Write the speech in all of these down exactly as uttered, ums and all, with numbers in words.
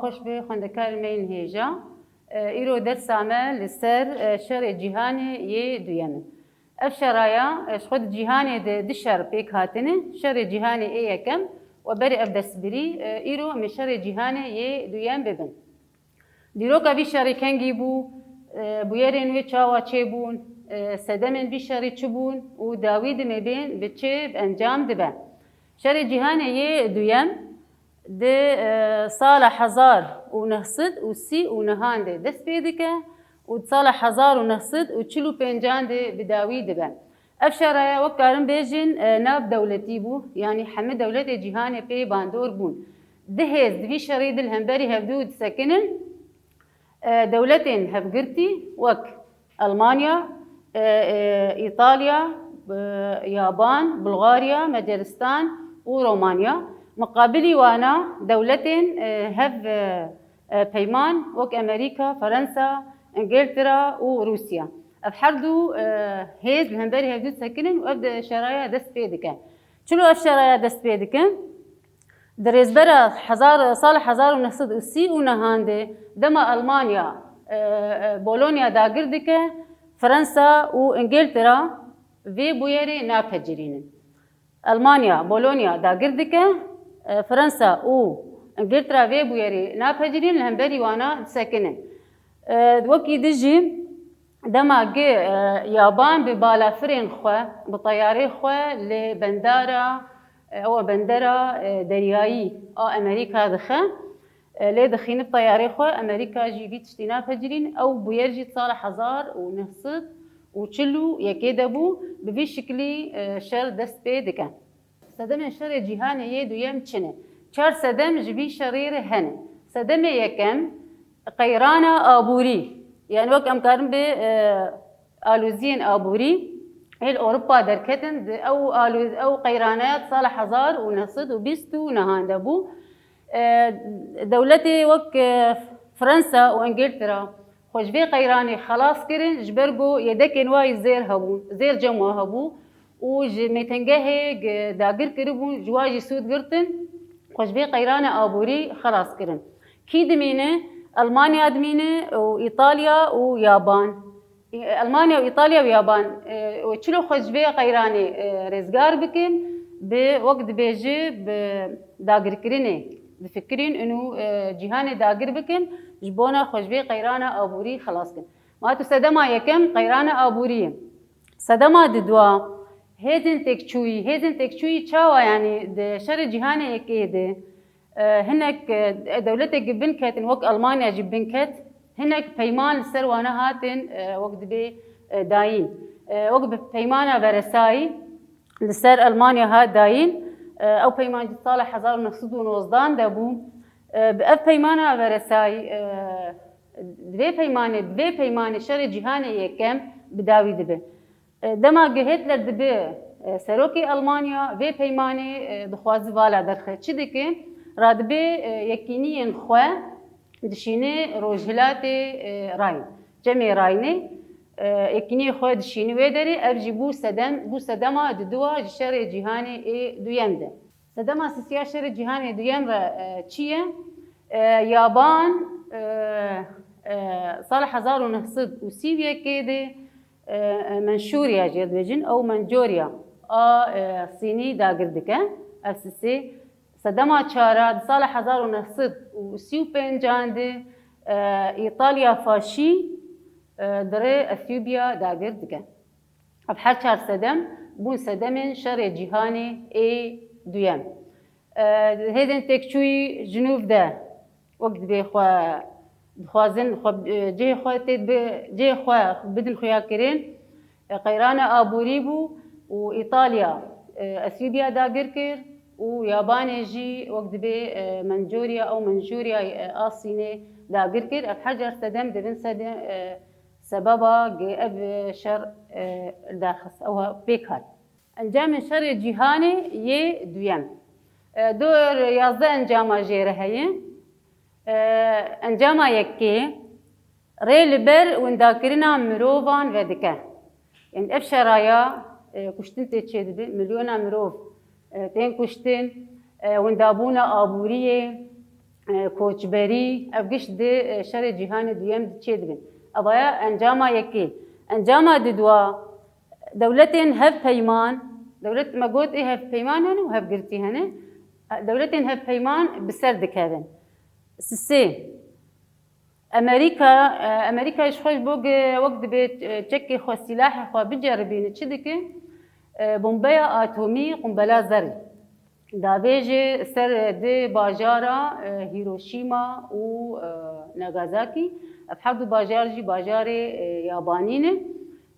Xweş bi xwendekarên me yên hêja. E, îro dersa me li ser, e, şerê cîhanê yê duyem in. Ev şeraya, e, ji xwe di cîhanê de du şer pêk hatine. Şerê cîhanê ê yekem we berê ev destbirî, e, îro em ê şerê cîhanê yê duyem bibin. Dîroka vî şerê kengî bû, e, bûyerên wê çawa çêbûn, e, sedemên vî şerî çi bûn û dawî dimê bên bi çi bi encam dibe. Şerê cîhanê yê duyem di, e, sala hezar û neh sed û sî û nehan de dest pê dike û di sala hezar û neh sed û çil û pêncan de bi dawî dibe. Ev şeraya wek karin bêjin, e, nav dewletî bû, yanî hemî dewletê cîhanê pê bandor bûn. Du hêz di vî şerî di li hemberî hevdû disekinin, e, dewletên hevgirtî wek Almanya, e, e, Îtalya, e, Yaban, Bulgarya, Macaristan û Romanya. Miqabilî wana dewletên, e, hev, e, e, peyman wek Amerîka, Ferensa, Îngiltera û Rûsya. Ev her du, e, hêz li hemberî hevdû disekinin û ev de şeraya dest pê dike. Çilo ev şeraya dest pê dike? Di rêzbera hezar, sala hezar û neh sed û sî û nehan de dema Almanya, e, e, Polonya dagir dike, Fransa û Îngiltera vê bûyerê napecirînin. Almanya Polonya dagir dike, e, Fransa û Îngiltera vê bûyerê napecirînin, li hemberî wana disekinin. E, wekî din jî dema gi, e, Yaban bi balafirên xwe, bi teyarê xwe li bendara, e, ew bendera, e, deryayî a Amerîka dixe, e, lê dixîne bi teyarê xwe, Amerîka jî vî tiştî napecirîn, ew bûyer jî di sala hezar û neh sed û çil û yekê de bû, bi vî şiklî, e, şer dest pê dike. Sedemên şerê cîhanê yê duyem çi ne? Çar sedem ji vî şerê re hene. Sedemê yekem, qeyrana aborî. Yani wek em karin bi, e, aloziyên aborî ê li Ewropa derketin, di ew alo-, ew qeyranaya di sala hezar û neh sed û bîst û nehan de bû. E, dewletê wek, e, Fransa û Îngiltera xwe ji vê qeyranê xelas kirin, ji ber ku yedekên wa yî zêr hebûn, zêr cem wa hebû û ji mêtingehê gi-, dagir kiribûn, ji wa jî sûd girtin, xwe ji vê qeyrana aborî xelas kirin. Kî dimîne? Almanya dimîne û Îtalya û Yaban. Almanya û Îtalya û Yaban, e, û çilo xwe ji vê qeyranê, e, rêzgar bikin, bi, wek dibêje, bi dagirkirinê difikirîn û, e, cîhanê dagir bikin, ji bona xwe ji vê qeyrana aborî xelas kin. Ma tu sedema yekem qeyrana aborî ye. Sedema didwa, hêzên têkçûyî. Hêzên têkçûyî çawa, yanî di şerê cîhanê yekê de, e, hinek, e, dewletê gi bin ketin, wek Almanya jî bin ket, hinek peyman li ser wana hatin, e, wek dibê, e, dayîn. E, wek bi peymana Veresayî li ser Almanya hat dayîn. E, ew peyman jî sala hezar û neh sed û nozdan de bû. E, bi ev peymana Veresayî, e, di vê peymanê, bi vê peymanê şerê cîhanê yekem bi dawî dibe. E, dema ku Hitler dibe, e, serokê Almanya, vê peymanê, e, dixwaze vala derxe. Çi dike? Radibê, e, yekîniyên xwe dişîne rojhilatê, e, Rayne. Cemê Rayne, e, yekîniyê xwe dişîne wê derê, ev jî bû sedem, bû sedema diduwa ji şerê cîhanê ê duyem de. Sedema sisiya şerê cîhanê duyem re, e, çi ye? E, Yaban, e, e, sala hezar û neh sed û sî û yekê de, e, e, Menşûriya jê dibêjin, ew Mencorya a, e, Sînî dagir dike. Ev sisê sedema çara di sala hezar û neh sed û sî û pêncan de, e, Îtalya faşî, e, di rê Etiyopya dagir dike. Ev her çar sedem bûn sedemên şerê cîhanê ê duyem. E, hêzên têkçûyî Jinûv de wek dibê xwe dixwazin xwe, e, cihê xwe tê dibe, cihê xwe bidin xuyakirin. E, qeyrana aborî bû û Îtalya, e, Esîbya dagir kir û Yabanê jî wek dibê, e, Mencûriya ew Mencûriya, e, a Sînê dagir kir. Ev her car sedem dibin sedem, e, sebeba gi ev şer, e, li dar xist, ew pêk hat. Encamên şerê cîhanê yê duyem. E, dor yazdeh encama jê re heye. E, encama yekê, rê li ber windakirina mirovan vedike. Yani ev şeraya, e, kuştin tê çêdibe, milyona mirov, e, tên kuştin, e, windabûna aboriyê, e, koçberî, ev giş di, e, şerê cîhanê duyem de çêdibin. Evaya encama yekê. Encama didwa, dewletên hevpeyman, dewlet me got ê hevpeyman hene û hevgirtî hene. Dewletên hevpeyman bi ser dikevin. Sisê. Amerîka, e, Amerîka ji xwe ji bo ge-, wek dibe, e, çekê xwe, sîlahê xwe biceribîne, çi dike? E, bombeya atomî, qumbela zerrî. Davêje ser di bajara, e, Hiroşîma û, e, Nagasakî. Ev her du bajar jî bajarê, e, yabanî ne.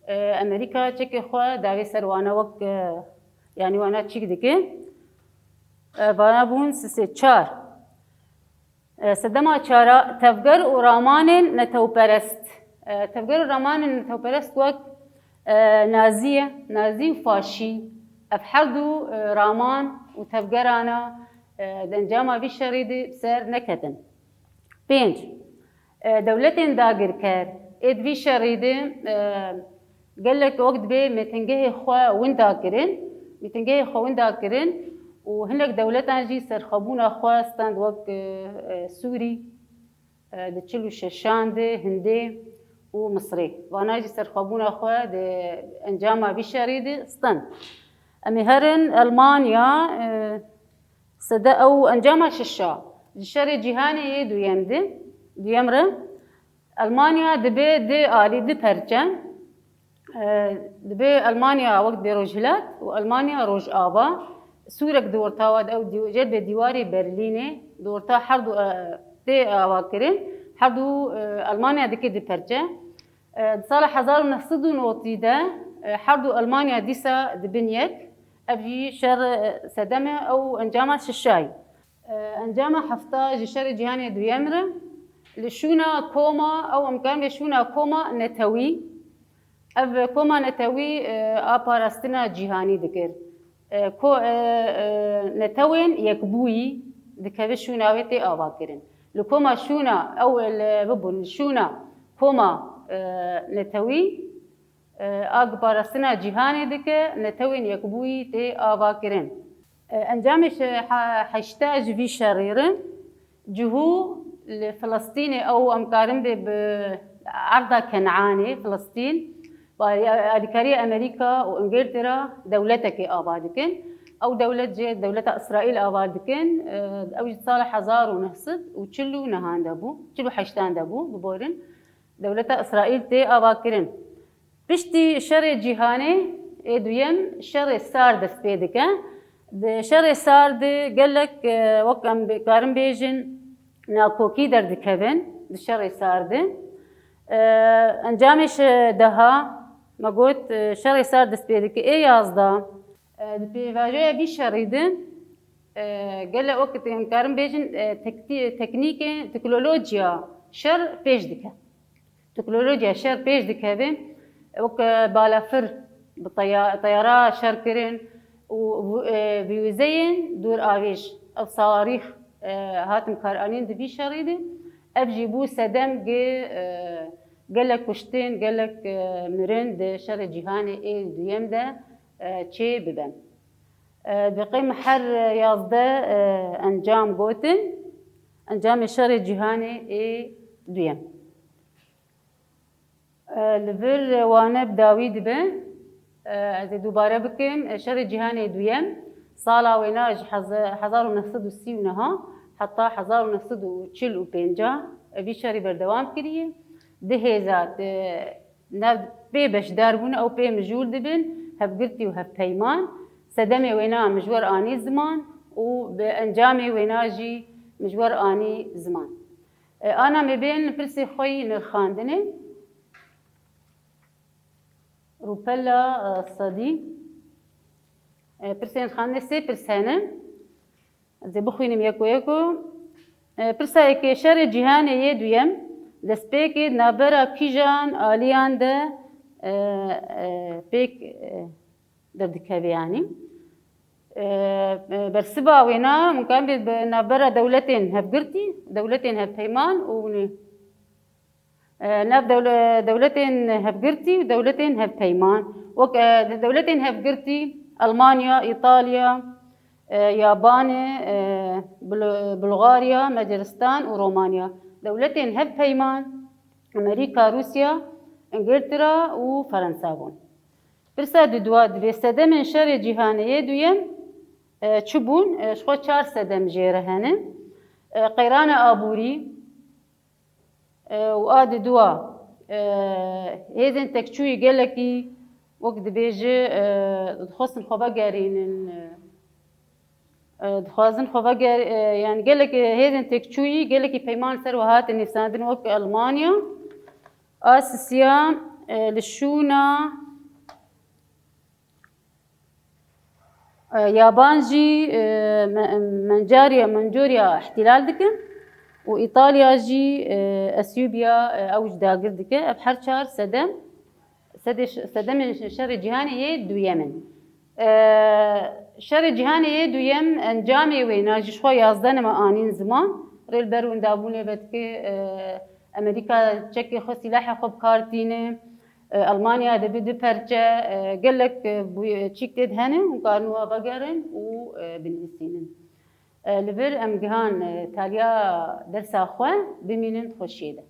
E, Amerîka çekê xwe davê ser wana wek, e, yanî wana çîk dike. E, vana bûn sisê çar. E, sedema çara, tevger û ramanên netewperest. E, tevger û ramanên netewperest wek, e, nazî ye, nazî û faşî. Ev her du, e, raman û tevgerana, e, di encama vî şerî de bi ser neketin. Pênc. E, dewletên dagirker ê di vî şerî de, e, gelek wek dibê mêtingehê xwe winda kirin, mêtingehê xwe winda kirin û hinek dewletan jî serxwebûna xwe stand wek, e, e, Sûrî, e, di çil û şeşan de Hindê û Misrê. Vana jî serxwebûna xwe di encama vî şerî de stand. Em ê herin Elmanya, e, sede ew encama şeşa ji şerê cîhanê yê duyem de, duyem re Elmanya dibe di alî, di perçe. E, dibe Elmanya wek dibe Rojhilat û Elmanya Rojava. Sûrek di orta wa de, ew dî-, jê dibe dîwarê Berlînê, di orta her du, e, tê avakirin. Her du, e, Elmanya dike di perçe. E, di sala hezar û neh sed û notî de, e, her du Elmanya dîsa dibin yek. Ev jî şer, e, sedem e, ew encama şişayî. E, encama hefta ji şerê cîhanê duyem re, li şûna koma, ew em karin bê şûna koma netewî. Ev koma netewî, e, a parastina cîhanî dikir. E, ko-, e, e, netewên yekbûyî dikeve şûna wê tê avakirin. Li koma şûna, ew li, bibûn, li şûna koma, e, netewî, e, a parastina cîhanê dike, netewên yekbûyî tê avakirin. E, encamê şe-, he-, heşta ji vî şerî re cihû li Filistînê, ew em karin bê bi erda Kenanê, Filistîn, bi alîkariyê Amerîka û Îngiltera dewletekê ava dikin. Ew dewlet jê dewleta Îsraîl ava dikin. E, ew ji sala hezar û neh sed û çil û nehan de bû, çil û heştan de bû, biborin. Dewleta Îsraîl tê avakirin. Piştî şerê cîhanê ê duyem, şerê sar dest pê dike. Di şerê sar de gelek, e, wek em bê-, karin bêjin, nakokî derdikevin di şerê sar de. E, encamê şe-, deha, me got, e, şerê sar dest pê dike. Ê yazda, e, di pêvajoya vî şerî de, e, gelek wek em karin bêjin, e, tekti-, teknîkê, teknolojiya şer pêş dike. Teknolojiya şer pêş dikeve, wek, e, balafir bi teya-, teyara şer kirin û, e, vîwizeyên dûravêj, ev sawarîx, e, hatin karanîn di vî şerî de. Ev jî bû sedem gi, e, gelek kuştin, gelek, e, mirin di şerê cîhanê ê duyem de, e, çê bibe. E, dibê me her yazdeh, e, encam gotin, encamê şerê cîhanê ê duyem. E, li vir wane bi dawî dibe. E, ez ê dubare bikim. E, şerê cîhanê duyem, sala wêna ji heza-, hezar û neh sed û sî û neh heta hezar û neh sed û çil û pênc, e, vî şerî berdewam kiriye. Di hêza, di nav pê beşdar bûne, ew pê mijûl dibin, hevgirtî û hevpeyman. Sedemê wêna mijwer anî ziman û bi encamê wêna jî mijwer anî ziman. E, ana me bên pirsê xwe yî nirxandinê. Rûpela, e, Sedî. E, pirsên xandinê sê pirs hene. Ez ê bixwînim yeko yeko. E, pirsa yekê, şerê cîhanê yê duyem destpêkê di navbera kîjan aliyan de, e, e, pêk, e, derdikeve yanî. E, e, bersiva wêna, min karin bê bi navbera dewletên hevgirtî, dewletên hevpeyman û nê. E, nav dewle-, dewletên hevgirtî û dewletên hevpeyman. Wek, e, dewletên hevgirtî, Elmanya, Îtalya, e, Yabanê, e, Bul-, Bulgarya, Macaristan û Romanya. Dewletên hevpeyman, Amerîka, Rûsya, Îngiltera û Ferensa bûn. Pirsa dudua dibê sedemên şerê cîhanê yê duyem, e, çi bûn? E, ji xwe çar sedem jê re hene. E, qeyrana aborî, e, û a dudua, e, hêzên tekçûyî gelekî, wek dibêje, e, dixwestin xwe vegerînin, e, e, dixwazin xwe veger-, e, yani gelek, e, hêzên tekçûyî, gelekî peyman ser we hatin nivîsandin, wek Elmanya, a sisiya, e, li şûna, e, Yaban jî, e, Me-, Mencariya, Mencoriya îhtîlal dike û Îtalya jî, e, Esyûbiya, e, ew ji dagir dike. Ev her çar sedem, sedê ş-, sedemên şerê cîhanê yê duyem in. E, şerê cîhanê yê duyem encamê wê na jî ji xwe yazdeh nema anîn ziman. Rê li ber windabûnê vedike, e, Amerîka çekê xwe, sîlahê xwe bi kar tîne. E, Almanya dibe du perçe, e, gelek, e, bû-, çîk tê de hene, hûn karin wa vegerin û, e, binivîsînin. E, li vir em gihan, e, taliya dersa xwe, bimînin di xweşiyê de.